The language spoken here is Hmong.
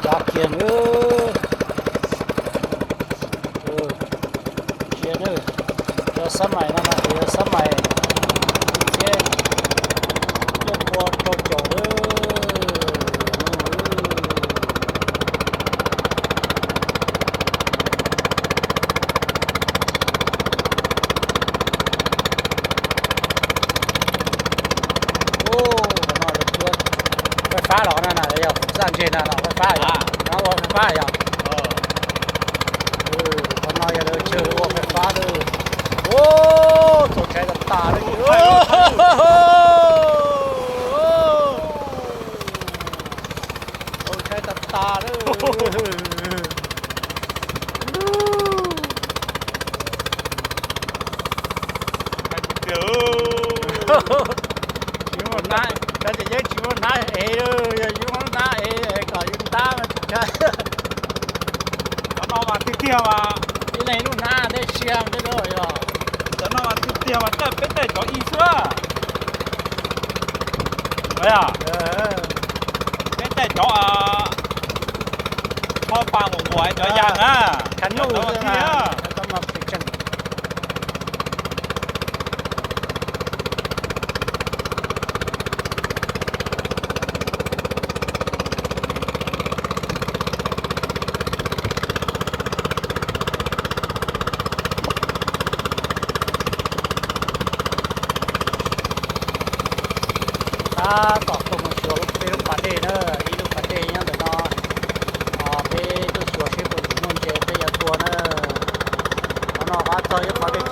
Dab kiag nawb. Sia nawb, cov xab mais no no ces yog xab mais txhiab cuaj pua rau caum lawm. Ub, qhov no lawv cuab faib fab los na, yog zaj ntseg na no, faib fab yog, no ua faib fab yog. Qhov no yog lawv chaw ua faib fab lawm. Ub, txaus ntshai tas tas li. Txaus ntshai tas tas lawm. Tsis muaj hnab, cov tseem yeej tsis muaj hnab ev, yog yus muaj hnab ev kom yus ntab mas tsis ntshai. Cov no mas tiag tiag mas ib leeg lub hnab tej sia tej lub yog. Cov no mas tiag tiag mas peb tej cov ib xwb. Peb tej cov kho pa nquas nquas cov yas na, cov no mas tiag. Tab tom tuaj mus xyuas peb lub pas dej na, ib lub pas dej nyob ntawm no. Peb tuaj xyuas seb puas muaj ntses peb yuav tua na. Qhov no qhov txog ib qhov dej